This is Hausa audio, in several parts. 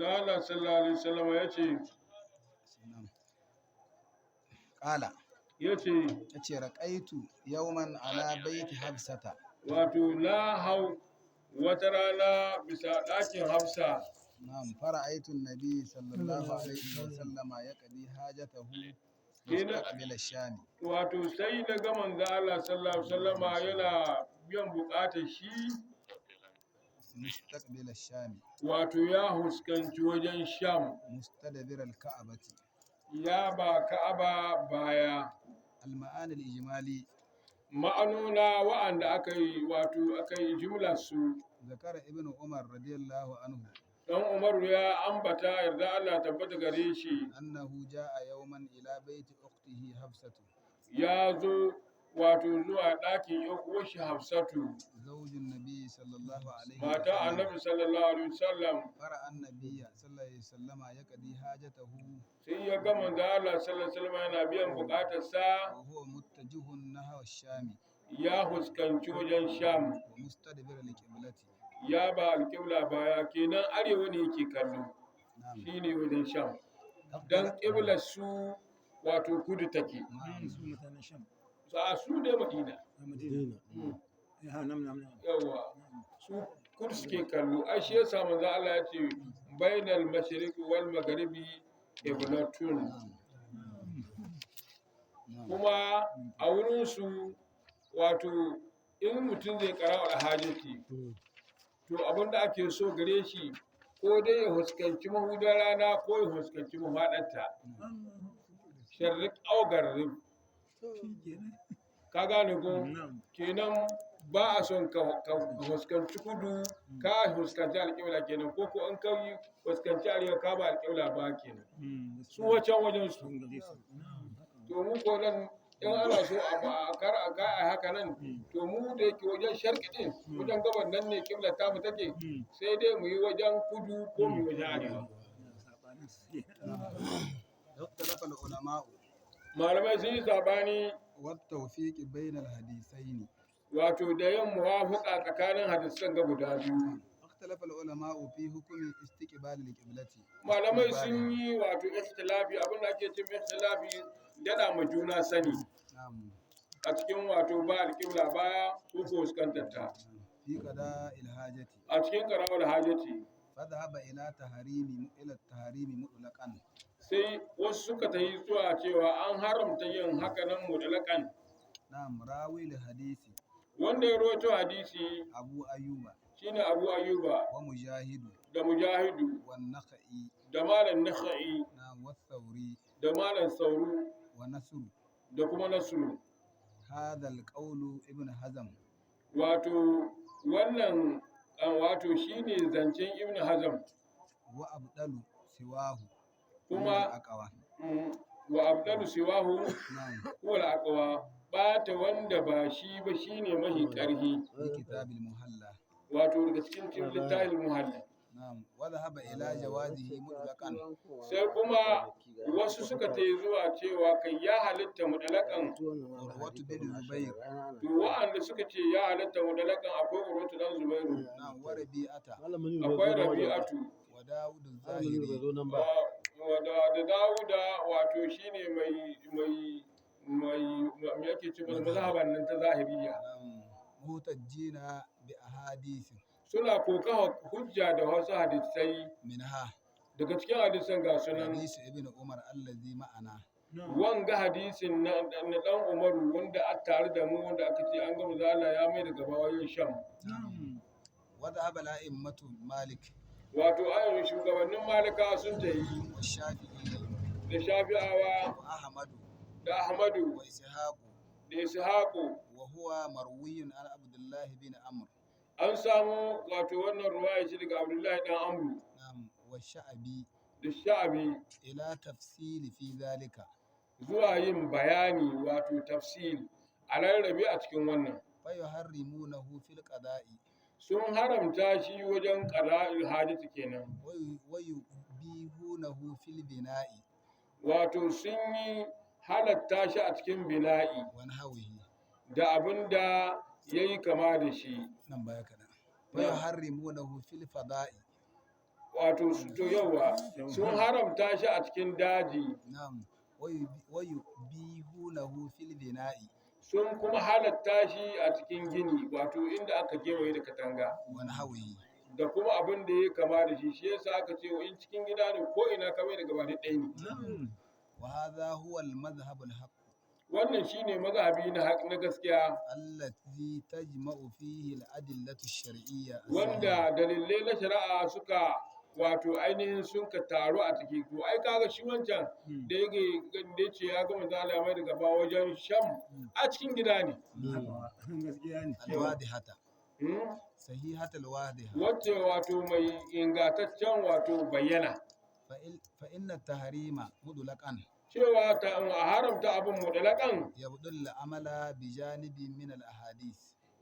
Manzo Allah sallallahu alaihi wasallam ya ce. نعم. قال. Ya ce. Yace raqaitu yawman ala baiti Hafsata. Wato na hau wata rana bisa ɗakin Hafsa. Na'am, fara'aitu an-nabi sallallahu alaihi wa sallama yaqdi hajatahu Kenan- mustaqbil ash-sham. Wato sai na ga manzo Allah sallallahu alaihi wasallama yana biyan buƙatar shi. Mustaqbil ash-sham. Wato ya huskanci wajen Sham. Mustadbir al-ka'bati. Ya ba Ka'aba baya. Al-ma'ani al-ijmali. Ma'anona wa'anda aka yi, wato aka yi jumlar su. Zakara Ibn Umar radiyallahu anhu. Dan Umaru ya ambata, yarda Allah tabbata gare shi. Annahu jaa yawman ila baiti ukhtihi Hafsatu. Ya zo wato zuwa ɗakin ‘yan uwarshi Hafsatu. Zawjun nabi sallallahu alaihi wa mata sallam. Annabi sallallahu alaihi wasallam. Fara'a an-nabiyya sallallahu alaihi wasallama yaqdi hajatahu. Sai ya ga manzo Allah sallallahu alaihi wasallam yana biyan bukatarsa. Wa huwa muttajihun nahwa ash-sham. Ya huskanci wajen Sham. Wa mustadbir al-qiblati. Ya ba alƙibla baya, kenan arewa ne yake kallo. Na'am. Shine wajen Sham, dan ƙiblar su wato kudu take. Na'am. Su mutanen Sham. A su dai Madina. A Madina. Ha, nam nam nam. Yawa, su kudu suke kallo. Ai shi yasa manzo Allah ya ce bainal mashriqi wal magharibi qiblatun. Na'am. Kuma a wurin su, wato in mutum zai qara hajati, to abin da ake so gare shi ko dai ya huskanci mahudar rana ko ya huskanci mafaɗarta, sharriq aw garrib. Shi kenan. Ka gane ko? Na'am. Kenan ba a son ka huskanci kudu ka huskanci alƙibla kenan, ko in ka yi huskanci arewa ka ba alƙibla ba kenan. Su wacan wajen su. Sun gare su. Na'am, haka. To mu ko nan in ana so a ba a kar a ga a haka nan, to mu da yake wajen sharqi din, wajen gaban nan ne kibla ta mu take, sai dai mu yi wajen kudu ko mu yi wajen arewa. Sabanin su. Ikhtalafa al-ulama'u. Malamai sun yi sabani. Wa at-tawfiq bayna al-hadithayn. Wato da yin muwafuka tsakanin hadisan ga guda biyu. Ikhtalafa al-ulama'u fi hukmi istiqbal al-qiblati. Malamai sun yi wato ikhtilafi, abin da ake ce ikhtilafi dada ma juna sani. Na'am. A cikin wato ba alƙibla baya ko fuskantar ta. Fi qada'il hajati. A cikin qarawul hajati. Fadhhaba ila tahrimi ila tahrimi mutlaqan. Sai wasu suka tayi zuwa cewa an haramta yin haka nan mutlaqan. Na'am, rawi al-hadisi. Wanda ya rawaito hadisi. Abu Ayyuba. Shine Abu Ayyuba. Wa Mujahidu. Da Mujahidu. Wa Nakhai. Da malam Nakhai. Na'am, wa Thawri. Da malam Sauru. Wa Nasr. Da kuma Nasru. Hadha al-qawlu Ibn Hazm. Wato wannan wato shine zancen Ibn Hazm. Wa abdalu siwahu. Kuma aqwa. Wa abdalu siwahu. Na'am. Huwa al-aqwa, bata wanda ba shi ba shine mahi karhi. Fi kitab al-muhalla. Wato daga cikin littafin muhalli. Na'am, wa dhahaba ila jawazihi mutlaqan. Sai kuma wasu suka ta zuwa cewa kai ya halitta mudalakan. Urwatu bin Zubair. To wa'anda suka ce ya halitta mudalakan akwai Urwatu dan Zubairu. Na'am, wa Rabi'ata. Akwai Rabi'atu. Wa Dawud az-Zahiri. Da Dawuda, wato shine mai mai mai me yake ce masa, mazhaban nan ta Zahiriya. Na'am, muhtajjina bi ahadith. Suna kokawa hujja da wasu hadisai. Minha. Daga cikin hadisan ga sunan. Hadith Ibn Umar allazi ma'ana. Wanga hadisin na dan Umaru wanda a tare da mu, wanda aka ce an gama zala ya mai daga bawayin Sham. Wa dhahaba la'immatu Malik. Wato ayyukan shugabannin Malika sun tayi. Wa Shafi'i. Da Shafi'awa. Wa Ahmadu. Da Ahmadu. Wa Ishaq. Da Ishaqu. Wa huwa marwiyun an Abdullah bin Amr. An samu wato wannan ruwaya shi daga Abdullahi dan Amru. Na'am, wa Sha'bi. Da Sha'bi. Ila tafsil fi dhalika. Zuwa yin bayani, wato tafsil, a rarrabe a cikin wannan. Fa yuharrimunahu fil qada'i. Sun haramta shi wajen qada'il hajati kenan. Wa yubihunahu fil bina'i. Wato sun yi halatta shi a cikin bina'i. Wa nahwihi. Da abin da yayi kama da shi. Nan baya kaɗan. Fa yuharrimunahu fil fada'i. Wato to yawa sun haramta shi a cikin daji. نعم، ويبيهونه في البناء. Sun kuma halatta shi a cikin gini, wato inda aka kewaye da katanga ونحوه. da kuma abin da ya kama da shi. Shi yasa aka ce in cikin gida ne ko ina kamar da gaba ɗaya ne. وهذا هو المذهب الحق Wannan shine mazhabi na gaskiya الذي تجمع فيه الأدلة الشرعية الصحيحة. wanda dalilai na shari'a suka wato ainihin sun ka taru a ciki. To ai kaga shi wancan da yake da yace ya ga manzo Allah mai da gaba wajen Sham a cikin gida ne. Gaskiya ne. الواضحة Hmm? صحيحة الواضحة. Wacce wato mai ingantaccen wato bayyana. فإن التحريم مطلقا Cewa ta a haramta abin mutlaƙan يبطل العمل بجانب من الأحاديث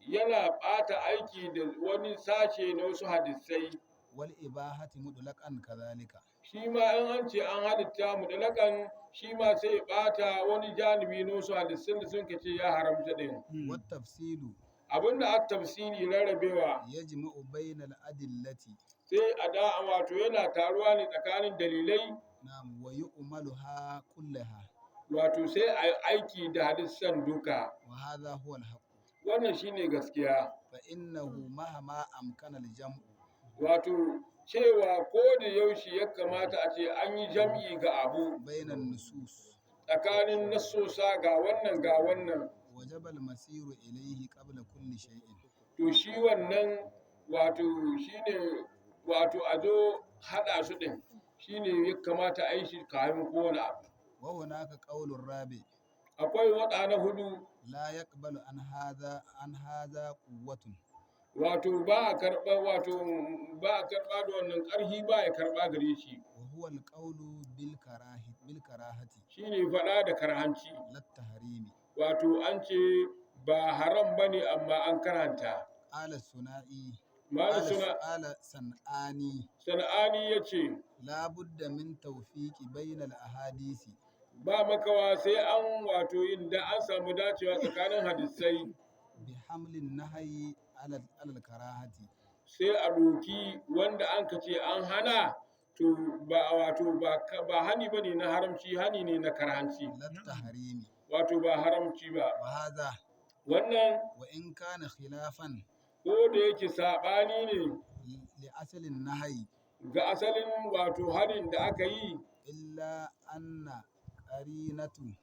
yana ɓata aiki da wani sashe na wasu hadisai. والإباحة مطلقا كذلك. Shi ma in an ce an halitta mutlaƙan, shi ma sai ya ɓata wani janibi na wasu hadisan da sun ce ya haramta ɗin. والتفصيل Abinda a tafsiri rarrabewa يجمع بين الأدلة sai a da wato yana taruwa ne tsakanin dalilai. نعم، ويؤملها كلها. Wato sai a aiki da hadisan duka. وهذا هو الحق. Wannan shine gaskiya. فإنه مهما أمكن الجمع Wato cewa ko da yaushe ya kamata a ce an yi jam'i ga abu بين النصوص tsakanin nassosa, ga wannan ga wannan, وجب المسير إليه قبل كل شيء. To shi wannan wato shine wato a zo haɗa su ɗin shine ya kamata a yi shi kafin kowane abu. وهناك قول رابع Akwai waɗa na hudu. لا يقبل عن هذا قوة. Wato ba a karɓa, wato ba a karɓa da wannan ƙarfi, ba ya karɓa gare shi. وهو القول بالكراهة Shine faɗa da karhanci. لا التحريم. Wato an ce ba haram bane amma an karanta. قال الثنائي Malam قال suna قال سنعاني Sana'ani ya ce لا بد من توفيق بين الأحاديث ba makawa sai an wato inda an samu dacewa tsakanin hadisai بحمل النهي على الكراهة. Sai a ɗoki wanda an ka ce an hana, to ba wato ba hani bane na haramci, hani ne na karhanci. لا التحريم. Wato ba haramci ba. وهذا Wannan وإن كان خلافا ko da yake saɓani ne لأصل النهي ga asalin wato hanin da aka yi, إلا أن قرينة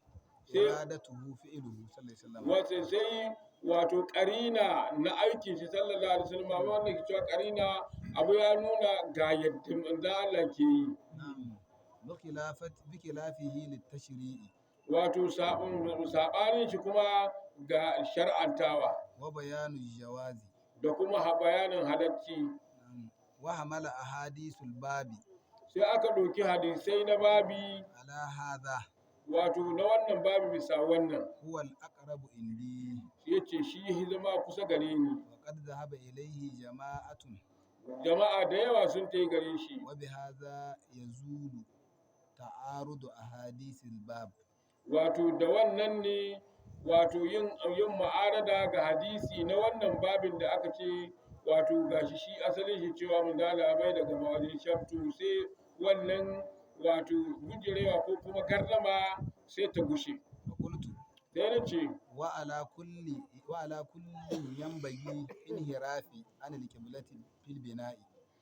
إرادته فعله صلى الله عليه وسلم. Wace sai wato karina na aikin shi sallallahu alaihi wasallam, wanda ke cewa karina abu ya nuna ga yadda manzo Allah ke yi. نعم، بخلافه للتشريع Wato sabanin shi kuma ga shar'antawa وبيان الجواز. da kuma bayanin halacci. نعم، وحمل أحاديث الباب Sai aka ɗauki hadisai na babi على هذا. wato na wannan babi bisa wannan. هو الأقرب عندي. Yace shi ya zama kusa gare ni. وقد ذهب إليه جماعة. Jama'a da yawa sun tai gare shi. وبهذا يزول تعارض أحاديث الباب. Wato da wannan ne wato yin ma'arada ga hadisi na wannan babin da aka ce wato gashi shi asalin shi cewa mun da labai daga mawajin shaftu, sai wannan wato gujirewa ko kuma gardama sai ta gushe. فقلت Sai na ce وعلى كل ينبغي انحراف عن القبلة في البناء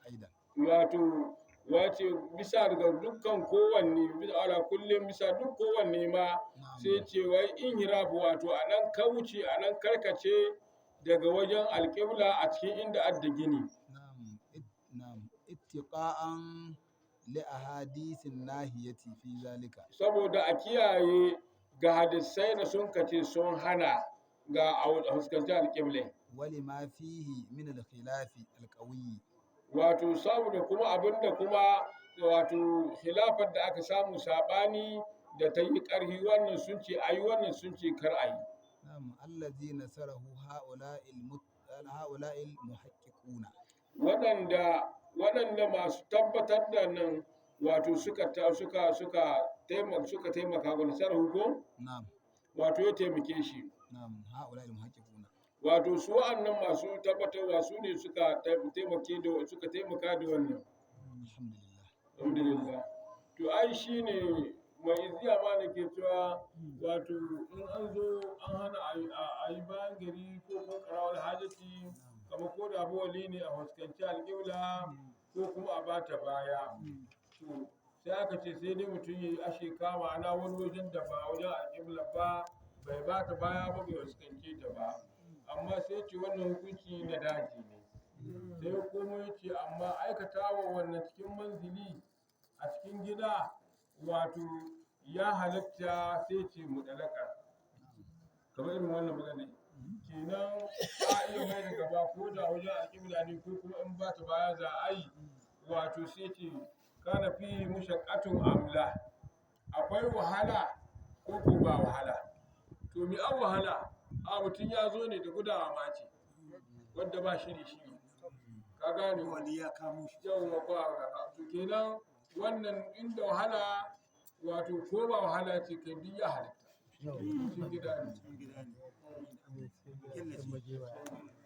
أيضا. Wato wace bisa daga dukkan kowanne, bisa ala kullum, bisa duk kowanne ma, sai ce wai inhiraf, wato a nan kauce, a nan karkace daga wajen alƙibla a cikin inda adda gini. نعم، اتقاء لأحاديث الناهية في ذلك. Saboda a kiyaye ga hadisai da sun kace sun hana ga a fuskanci alƙibla. ولما فيه من الخلاف القوي. Wato saboda kuma abinda kuma wato khilafar da aka samu, saɓani da ta yi ƙarfi, wannan sun ce ayi, wannan sun ce kar ayi. نعم، الذي نصره هؤلاء المحققون. Waɗanda masu tabbatar da nan wato suka ta suka suka taimaka suka taimaka ga nasarar hukum. نعم. Wato ya taimake shi. نعم، هؤلاء المحققون. Wato su wa'annan masu tabbatarwa su ne suka taimake da suka taimaka da wannan. Alhamdulillah. Alhamdulillah. To ai shine mai iziya ma da ke cewa, wato in an zo an hana a yi bayan gari ko kuma karawar hajati, kamar ko da bawali ne, a fuskanci alƙibla ko kuma a bata baya. To sai aka ce sai dai mutum ya yi ashe kama ana wani wajen da ba wajen alƙibla ba, bai bata baya ba, bai fuskance ta ba. Amma sai ce wannan hukunci na daji ne. Sai kuma ya ce amma aikatawa wannan cikin manzili, a cikin gida, wato ya halatta. Sai ce muɗalaka kamar irin wannan magana kenan, a iya mai da gaba ko da wajen alƙibla ne, ko kuma in ba ta baya za a yi. Wato sai ce kana fi mushaqqatun amla, akwai wahala ko ko ba wahala? To mi an wahala? A mutum ya zo ne da gudawa ma ce wadda ba shiri shiri, ka gane? Wani ya kamo shi. Yawwa, ba to kenan wannan inda wahala, wato ko ba wahala ce kai, duk ya halitta, cikin gida ne. Cikin gida ne. Killace.